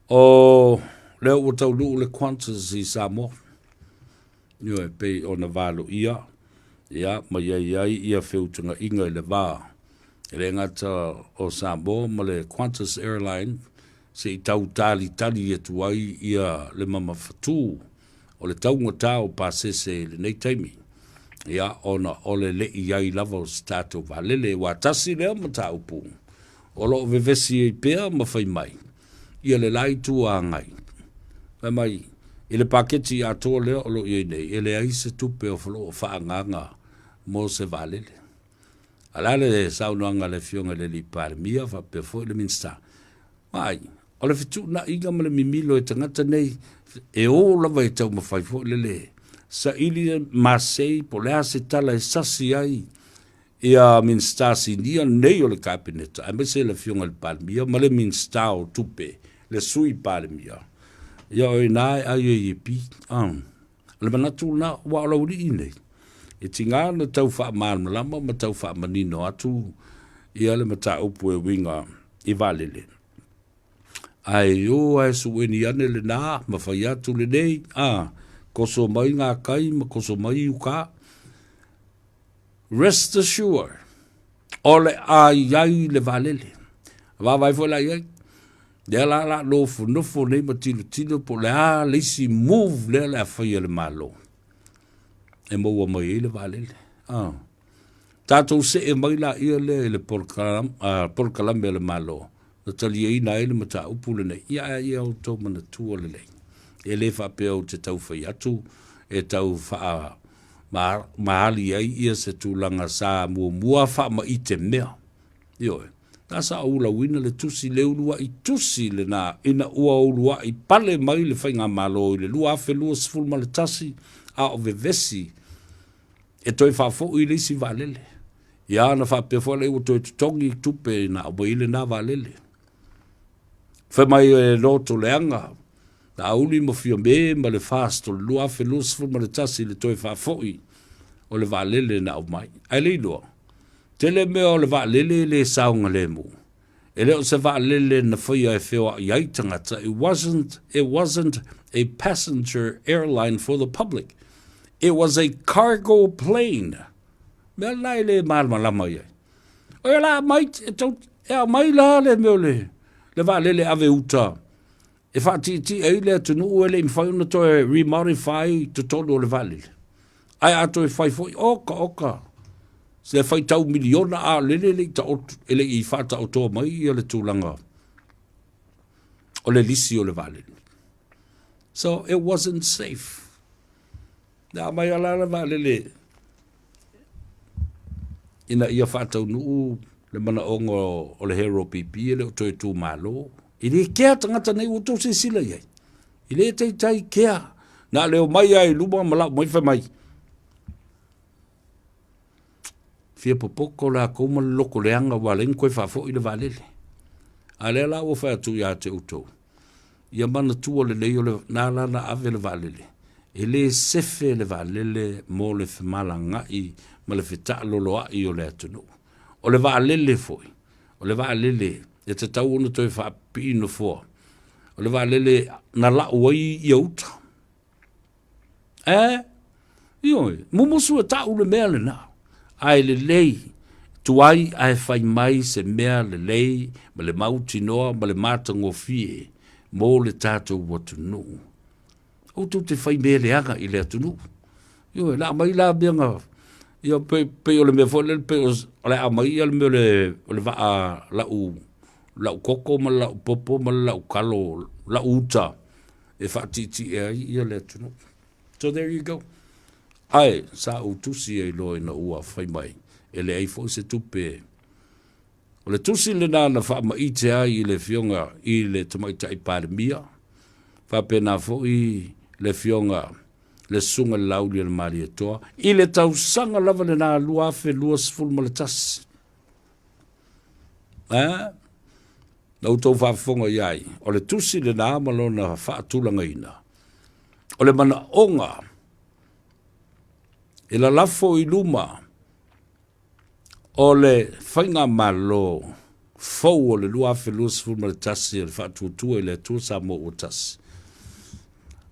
O lea ua taunuu le Qantas i Samoa, ioe, pei ona valoia ia ma i ai ai ia feutagaiga i le va e le gata o Samoa ma le Qantas Airline se i tau talitali atu ai ia le mamafatu o le taugata o pasese i lenei taimi, ia ona o le le i ai lava o se tatou vaalele. Aua tasi lea mataupu o lo o vevesi ai pea ma fai mai ia le la Itu Agai, fai mai i le paketi atoa lea o lo o i ai nei, e leai se tupe o lo o faaagaaga mo se vaalele. A o le a le saunoaga a le Afioga i le alii Palemia faapea foi le Minisita? Vaai, o le fetuunaiga ma le mimilo e tagata nei, e o lava e taumafai foi lele saili masei po o le a se tala e sasi ai ia Minisita Sinia nei o le Kapeneta, aemaise le Afioga i le Palemia ma le Minisita o Tupe, le Sui Palemia. Ia o i ina e ai ai e pi. O le manatu lena, aua o le aualii nei, e tiga ona tau faamalamalama ma tau faamanino atu ia le mataupu e uiga i vaalele. Ae o lava e sueni ane lena ma fai atu lenei, a, koso mai gakai ma koso mai uka. Rest assured, o le a i ai le vaalele. Vaavaai foi la i ai, lea la la nofonofo nei ma tilotilo po o le a le isi move lea o le a fai e le Malo e maua mai ai le vaalele. Ah. Tatou see mai laia lea i le polokalame a le Malo na taliaina ai le mataupu lenei. Ia ae ia outou manatua lelei, e le faapea ou te tau fai atu e tau faa maali ai ia se tulaga sa muamua faamaite mea. Ioe, na sa ou ulauina le tusi, le uluai tusi lena ina ua uluai pale mai le Faigamalo i le 2021 a o vevesi e toe faafoi le isi vaalele. Ia na faapea foi lea ua toe totogi tupe na aumai ai lena vaalele. Fai mai e loto leaga Laauli ma Fiame ma le FAST o le 2021 i le toe faafoi o le vaalele na aumai. Ae le iloa, tele mea o le vaalele e le saogalemu. E le o se vaalele na faia e feoai ai tagata, it wasn't, it wasn't a passenger airline for the public. It was a cargo plane. Mea la e le malamalama i ai. O ia la aumai, e, tau, e aumai la le mea o le, le vaalele ave uta e faatietie ai le atunuu e le i mafai ona toe remodify totonu o le vaalele. Ae a toe fai foi, oka oka, se faitau miliona a o lele e le i taoto, e le i faataotoa mai ia le tulaga o le lisi o le vaalele. So it wasn't safe. Na aumai ala le vaalele ina ia faataunuu le manaoga o le Hero PP e le o toe tumalo. E le kea tagata nei ua outou silasila i ai. E le taitai kea. Na o le omai lava i luma ma lau mai fai mai. Fia popoto latou ma le loto leaga ua ala ai ona toe faafoi le vaalele. A lea la ua fai atu ia te outou, ia manatua lelei o lena la na ave le vaalele, e le sefe le vaalele mo le femalagaai ma le fetaaloloai o le atunuu. O le vaalele foi, o le vaalele e tatau ona toe faapipii nofoa, o le vaalele na lau ai ia uta. E, ioe, mumusu e ta'u le mea lena, ae lelei, tuai ae fai mai se mea lelei ma le mautinoa ma le matagofie mo le tatou atunuu. Aua tou te fai mea leaga i le atunuu. Ioe, la aumai la mea na, ia pei, pei o le mea foi lele, pei o le a aumai ia le mea o le, o le vaa lau, lau koko ma le lau popo ma le lau talo, lau uta e faatietie ai ia le atunuu. So there you go. Ae sa ou tusi ai loa ina ua fai mai e leai foi se tupe. O le tusi lena na faamaite ai i le Afioga i le Tamaitai Palemia, faapena foi le Afioga le Susuga i le Laauli a le Malietoa i le tausaga lava lena 2021. Eh? Na outou faafofoga i ai, o le tusi lena ma lona faatulagaina, o le manaoga e lalafo i luma o le faigamalo fou o le 2021 o le Faatuatua i le Atua Samoa ua Tasi.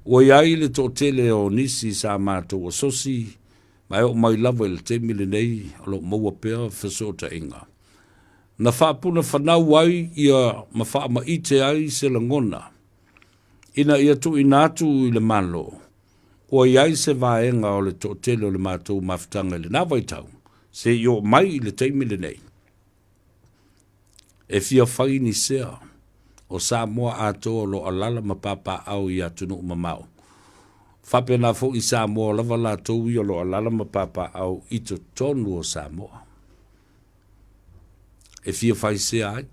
Ua i ai le toatele o nisi sa matou asosi ma e oo mai lava i le taimi lenei o lo o maua pea fesootaiga. Na faapunafanau ai ia ma faamaite ai se lagona ina ia tuuina atu i le Malo ua i ai se vaega o le toatele o le matou mafutaga i lena vaitau se i oo mai i le taimi lenei e fia fai ni sea o Samoa atoa o lo o alaala ma papaaao i atunuu mamao. Faapena foi i Samoa lava latou ia o lo o alaala ma papaaao i totonu o Samoa. E fia fai sea ai.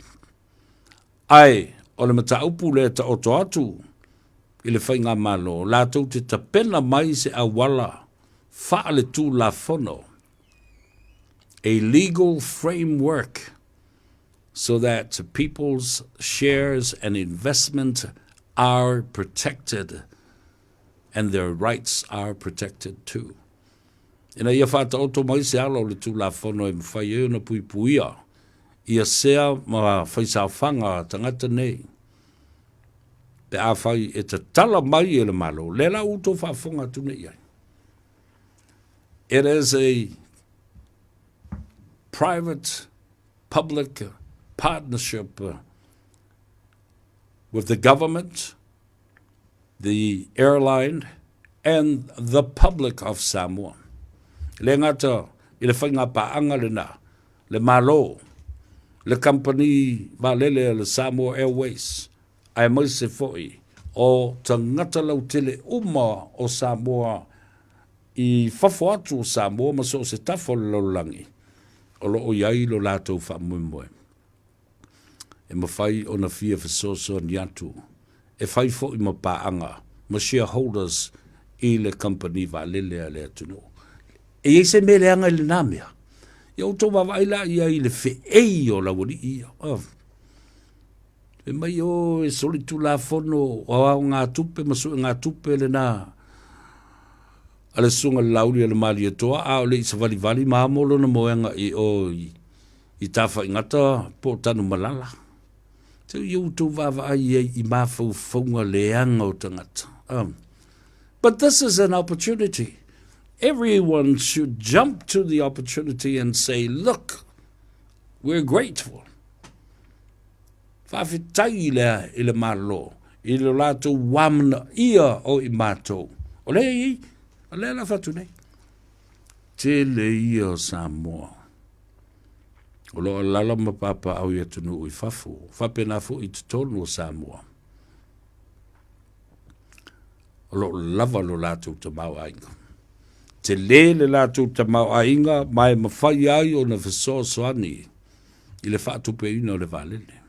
Ae o le mataupu lea e taoto atu i le Faigamalo, latou te tapena mai se auala faaletulafono, a legal framework so that people's shares and investment are protected and their rights are protected too. Ina ia faataoto mai se ala o le Tulafono e mafai ai ona puipuia ia sea ma faisaofaga a tagata nei, pe afai e tatala mai e le Malo, lea la ua outou faafofoga atu nei i ai. It is a private public partnership with the government, the airline and the public of Samoa. E le gata i le faiga paaga lena, le Malo, le kamupani vaalele a le Samoa Airways, aemaise foi o tagata lautele uma o Samoa i fafo atu o Samoa ma so o se tafa o le lalolagi o lo o i ai lo latou faamoemoe. E mafai ona fia fesoasoani atu e fai foi ma paaga ma shareholders i le kamupani vaalele a le atunuu. E i ai se mea leaga i lena mea? Ia outou vaavaai la i ai i le feei o laualii ia. Oh. Fai mai, o e solitulafono o aogatupe ma suegatupe lena a le susuga i le Laauli a le Malietoa, a o le i savalivali ma amo lona moega i o i Tafaigata po o Tanumalala. Tau ia outou vaavaai i ai i mafaufauga leaga o tagata. But this is an opportunity. Everyone should jump to the opportunity and say, look, we're grateful. Faafetai i le, i le Malo, i lo latou wamanaia o i matou. O lea i, o lea la fatu nei. Tele ia o Samoa. O lo o alala ma papaau i atunuu i fafo, faapena foi i totonu o Samoa. O lo o lava lo latou tamaoaiga. Tele le latou tamaoaiga ma e mafai ai ona fesoasoani i le faatupeina o le vaalele.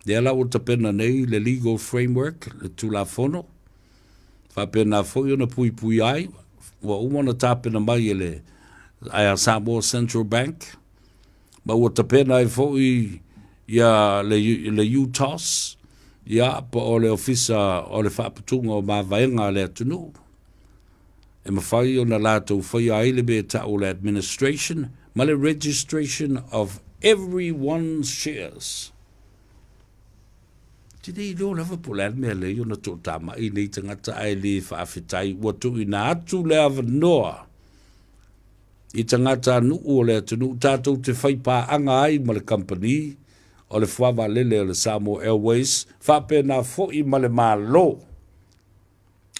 Lea la ua tapena nei le legal framework, le Tulafono, faapena foi ona puipuia ai, ua uma ona tapena mai e le Samoa Central Bank, ma ua tapena ai foi ia le, le UTOS, ia po o le Ofisa o le Faaputuga o Mavaega a le atunuu, e mafai ona latou faia ai le mea e ta'u o le administration ma le registration of everyone's shares. Te le iloa lava po o le a le mea lea ona toatamai nei tagata ae le faafetai ua tuuina atu le avanoa i tagatanuu o le atunuu tatou te fai paaga ai ma le kamupani o le fuavaalele o le Samoa Airways faapena foi ma le Malo.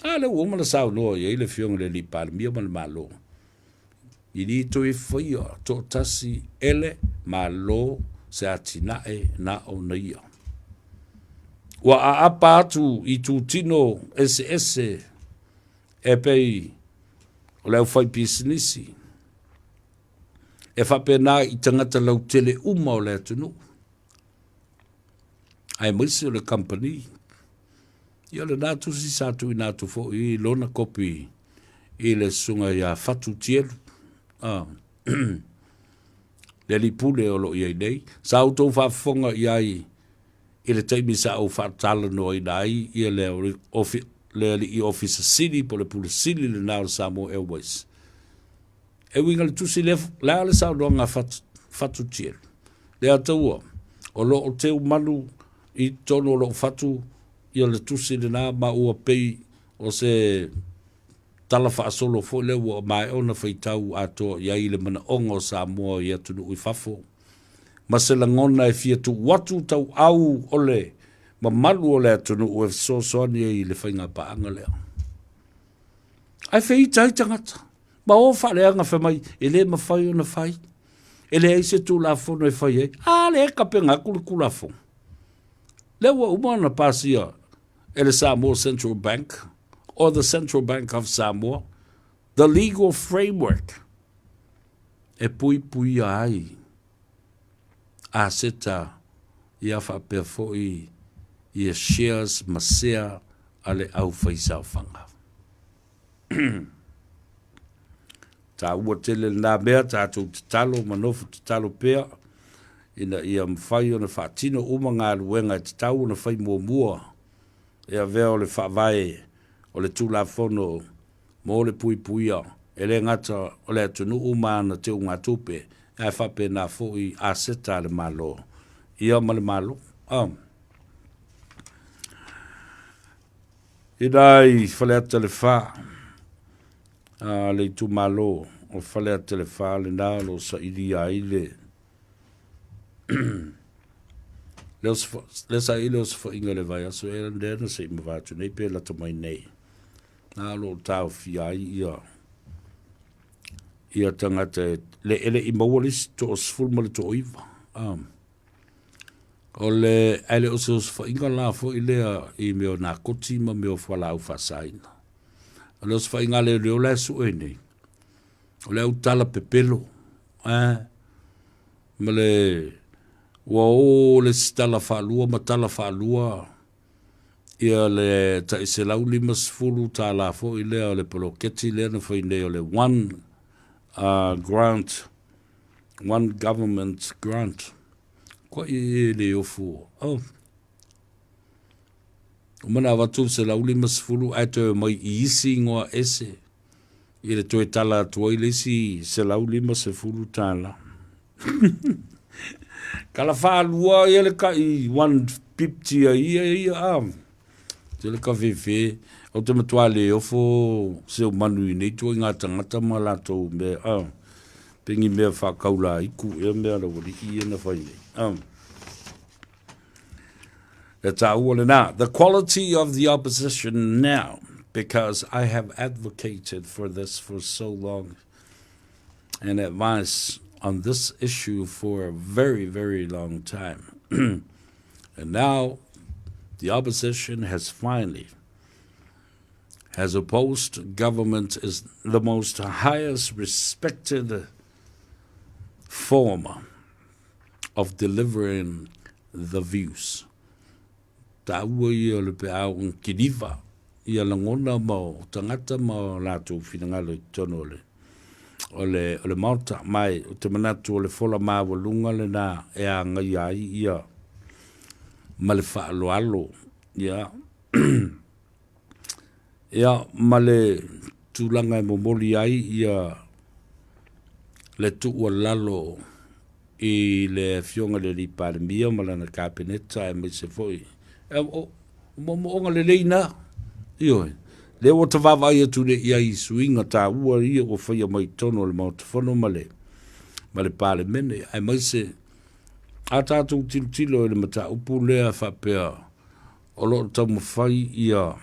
A lea ua uma ona saunoa i ai le Afioga i le Alii Palemia ma le Malo, e le toe faia toatasi e le Malo se atinae na ona ia. Ua aapa atu i itutino eseese e pei o le aufaipisinisi, e faapena i tagata lautele uma o le atunuu, aemaise o le kamupani. Ia lena tusi sa tuuina atu foi i lona kopi i le susuga ia Fatu Tielu, le alii pule o lo o i ai nei. Sa outou faafofoga i ai i le taimi sa ou faatalanoaina ai ia le, ofi, le alii ofisa sili po o le pule sili lena o le Samoa Airways. E uiga i le tusi lea, le a le saunoaga a Fatu, Fatu Tielu? Le ataua. O lo o teu malu i totonu o lou fatu ia le tusi lena ma ua pei o se tala faasolo foi lea ua maea ona faitau atoa i ai le manaoga o Samoa i atunuu i fafo ma se lagona e fia tuu atu tauau o le mamalu o le atunuu e fesoasoani ai i le faigapaaga lea. Ae feita ai tagata ma o faaleaga fai mai e le mafai ona fai, e leai se Tulafono e fai ai. A lea e tapena atu le Tulafono. Lea ua uma ona pasia e le Samoa Central Bank or the Central Bank of Samoa the legal framework e puipuia ai aseta ia faapea foi ia shares ma sea a le aufaisaofaga. Taua tele lena mea, tatou tatalo ma nofo tatalo pea ina ia mafai ona faatino uma galuega e tatau ona fai muamua e avea o le faavae o le Tulafono mo le puipuia e le gata o le atunuu ma ana teugatupe, ae faapena foi aseta a le Malo ia ma le Malo. I ina i Faleata le 4, le itumalo o Faleata le 4 lena o lo o sailia ai le lea sa i ai le osofaiga i le vaiaso ea lea na se i mavae atu nei pe lata mai nei, na o lo o taofia ai ia tagata e le i maua le isi 19. O le, ae le o se osofaiga la foi lea i mea o nakoti ma mea o fualaau faasaina. O le osofaiga a leoleo la e sue nei, o le autala pepelo, ma le ua o le isi tala faalua ma tala faalua ia le tai $150 foi lea o le poloketi lea na fai nei o le One Grant, One Government Grant. Koa i e le ofu. Oh. Uma na avatu le 150 ae toe omai i isi igoa ese i le toe tala atu ai le isi $150. Tala faalua ia le tai 150 a ia ia a. Tele ka fefe o te matua le ofo seumanu i nei ituaiga tagata ma latou mea a. Pe ni mea faataulaitu ea mea a le aualii ia na fai nei. E taua lena. The quality of the opposition now, because I have advocated for this for so long and advice on this issue for a very, very long time. And now the opposition has finally has opposed government is the most highest respected form of delivering the views. Taua ia o le peau o kiliva ia lagona ma o tagata ma o latou finagalo i totonu o le o le o le Maota. Ma ou te manatu o le fola maualuga lena e agaia ai ia ma le faaaloalo ia ia ma le tulaga e momoli ai ia le tuualalo i le Afioga i le Alii Palemia ma lana Kapeneta aemaise foi o moomooga lelei na. Ioe, lea ua ta vaavaai atu nei i ai i suiga taua ia ua faia mai i totonu o le Maota Fono ma le ma le Palemene, aemaise a tatou tilotilo i le mataupu lea faapea o lo o taumafai ia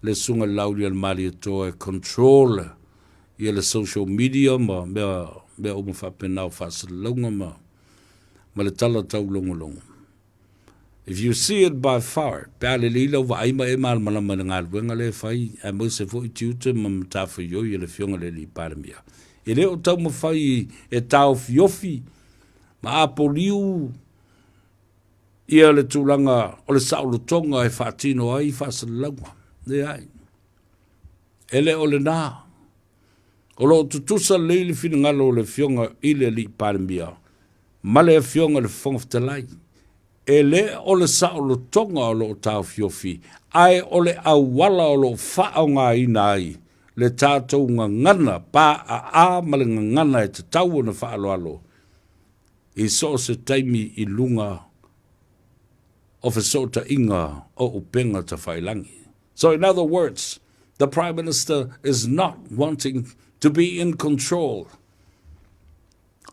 le Susuga i le Laaulialemalietoa e control ia le social media ma mea, mea uma faapena o faasalalauga ma, ma le tala taulogologo. If you see it by far, pe a lelei lau vaai ma e malamalama i le galuega lea e fai, aemaise foi tiute ma matafaioi a le Afioga i le Alii Palemia. E le o taumafai e taofiofi ma apoliu ia le tulaga o le saolotoga e faatino ai faasalalauga. Leai. E le o lena. O lo o tutusa lelei le finagalo o le Afioga i le Alii Palemia ma le Afioga i le Fofoga Fetalai. E le o le saolotoga o lo o taofiofi, ae o le auala o lo o faaaogaina ai le tatou gagana paaa ma le gagana e tatau ona faaaloalo i so o se taimi i luga. o fesootaiga o upega tafailagi. So in other words, the Prime Minister is not wanting to be in control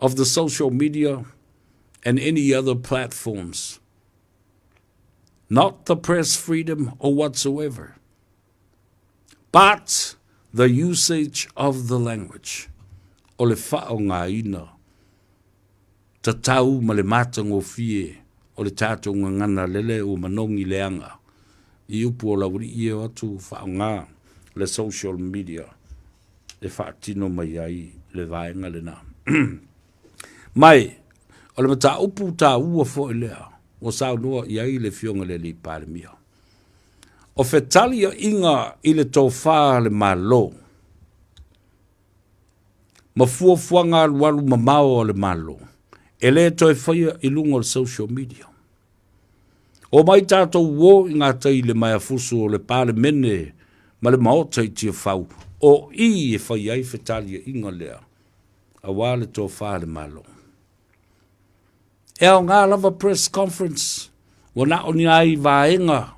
of the social media and any other platforms. Not the press freedom or whatsoever, but the usage of the language. O le faaaogaina tatau ma le matagofie o le tatou gagana lele ua manogi leaga i upu o le aualii e o atu faaaoga le social media e faatino mai ai le vaega lena. Ma o le mataupu taua foi lea ua saunoa i ai le Afioga i le Alii Palemia. O fetaliaiga i le tofa a le Malo ma fuafuaga alualu mamao a le Malo e le toe faia i luga o le social media. Omai tatou o i gatai i le maeafusu o le Palemene ma le Maota i Tiafau, o i e fai ai fetaliaiga lea aua le tofa a le Malo. E aoga lava press conference, ua na o ni ai vaega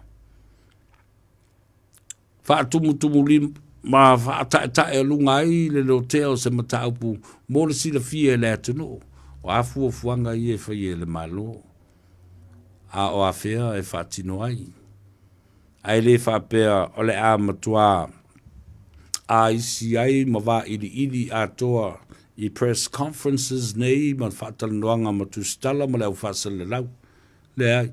faatumutumulima ma faataetaealuga ai le lotea o se mataupu mo le silafia e le atunuu. O a fuafuaga ia e faia e le Malo, a o afea e faatino ai. Ae le faapea o le a matua aisi ai ma vailiili atoa i press conferences nei ma faatalanoaga ma tusitala ma le au faasalalau. Leai,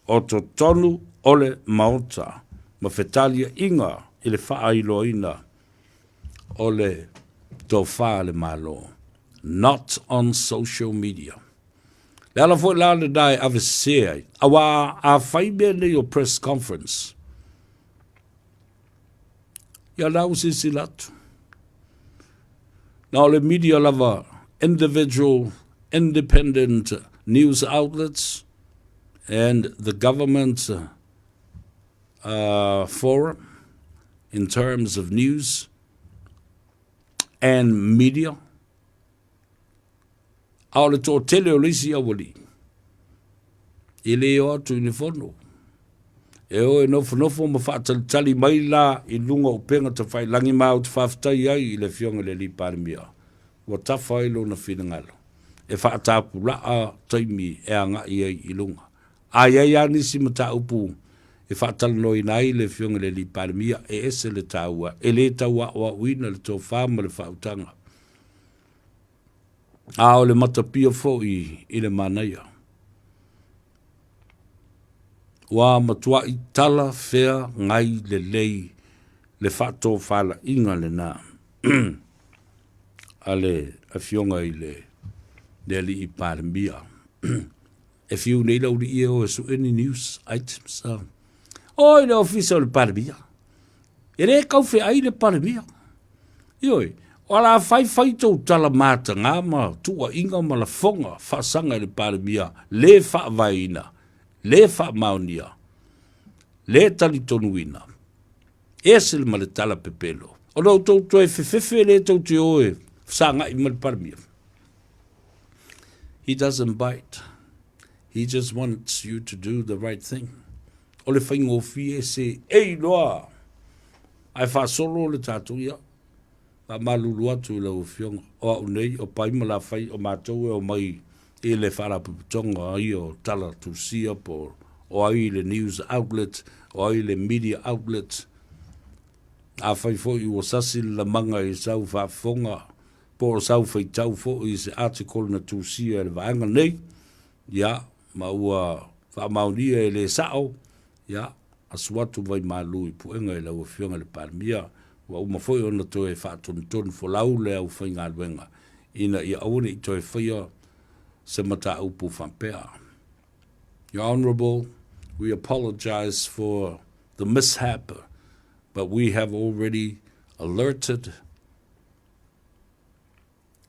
o totonu o le Maota ma fetaliaiga i le faailoaina o le tofa a le Malo, not on social media. Le ala foi la lena e avesese ai, aua a fai mea nei o press conference, ia la ua silasila atu. Na o le media lava, individual independent news outlets and the government forum in terms of news and media. A o le toatele o le isi aualii, e le o atu i le fono. E o e nofonofo ma faatalitali mai la i luga o upega tafailagi ma ou te faafetai ai i le Afioga i le Alii Palemia ua tafa ai lona finagalo e faatapulaa taimi e agai ai i luga. A i ai lava nisi mataupu e faatalanoaina ai le Afioga i le Alii Palemia, e ese le taua, e le tau aoaoina le tofa ma le faautaga, a o le matapia foi i le manaia. Ua matuai talafeagai lelei le faatofalaiga lena a le Afioga i le Alii Palemia. E fiu nei le aualii e o e sue ni news items. O i le ofisa o le Palemia. E le tau feai le Palemia. Ioe, o la fai fai tou tala mataga ma tuuaiga ma lafoga faasaga i le Palemia le faavaeina, le faamaonia, le talitonuina. Ese ma le tala pepelo. O lo outou toe fefefe le tou te o e fesagai ma le Palemia. He doesn't bite. He just wants you to do the right thing. O le faigofie se ei loa. Ae faasolo le tatou ia. Faamalulu atu i lau Afioga, o au nei, o Pai ma Lafai, o matou e omai i le Faalapotopotoga ia o Tala Tusia po o ai le news outlet, o ai le media outlet. Afai foi ua sasi le lamaga i sau faafofoga po o sau faitau foi i se article na tusia e le vaega nei, ia, ma ua faamaonia e le sao, ia, asu atu vaimalu i puega i lau Afioga i le Palemia, ua uma foi ona toe faatonutonu folau le aufaigaluega ina ia aua ne i toe faia se mataupu faapea. Your Honourable, we apologise for the mishap, but we have already alerted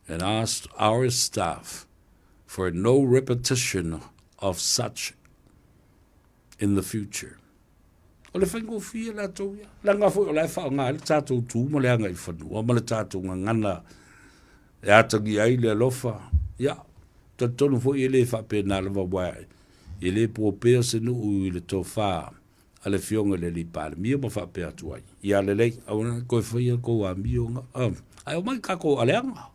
and asked our staff for no repetition of such in the future. O le faigofie latou ia. Leaga foi o la e faaaoga ai le tatou tu ma le agaifanua ma le tatou gagana e atagia ai le alofa. Ia, talitonu foi e le faapena lava aua E le popea se nuu i le tofa a le Afioga i le Alii Palemia ma faapea atu ai, Ia lelei, aua ne i toe faia le tou amio na, ae omai tatou aleaga.